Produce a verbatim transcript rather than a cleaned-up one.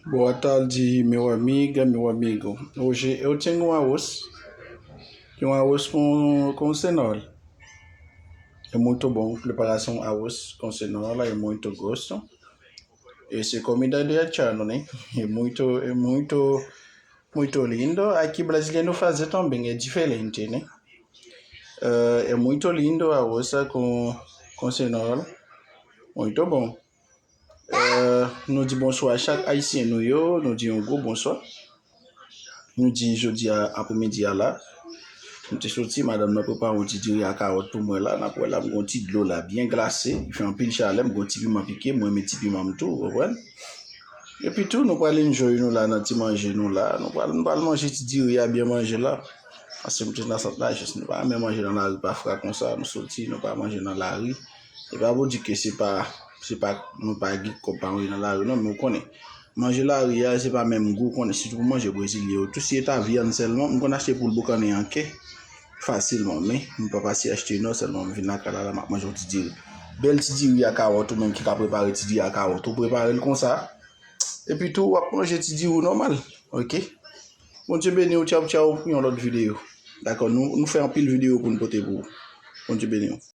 Boa tarde, meu amiga, meu amigo. Hoje eu tenho um arroz. Tem um arroz com, com cenoura. É muito bom, preparação arroz com cenoura, é muito gosto. Esse é comida de haitiano, né? É muito, é muito, muito lindo. Aqui brasileiro fazer também, é diferente, né? Ah, é muito lindo arroz com, com cenoura. Muito bom. Eh, nou di bonswa a chak ayisyen nou yo, nou di yon gwo bonswa. Nou di jodi a apremidi a la, nou te soti, madanm nan prepare yon ti diri a kawòt pou mwen la, n ap wè la, m gon ti dlo la, byen glase, li fè anpil chalè, m gon ti piman pike, mwen renmen ti piman m tou, ou konprann? Epi tou, nou pral enjoy nou la nan ti manje nou la, nou pral, nou pral manje ti diri a, byen manje la. Paske m te nan sant lajans, nou pa renmen manje nan lari pa fra konsa, nou soti, nou pa manje nan lari. E pa pou di ke se pa, se pa, nou pa gen kòb pa manje nan lari non, men ou konnen. Manje lari a, se pa menm gou, ou konnen, sitou pou manje brezilyen yo. Tou si e ta vyann sèlman, m konn achte poul boukannen an kè fasilman, men m pa pase achte non, sèlman m vin lakay la, la m ap manje yon ti diri. Bèl ti diri a kawòt ou menm ki ka prepare ti diri a kawòt, ou prepare l konsa. Epi tou, w ap manje ti diri w nòmal, oke? Bondye beni w, tchaw tchaw, pou yon lòt videyo. Dakò, nou, nou fè anpil videyo pou n pote pou ou. Bondye beni w.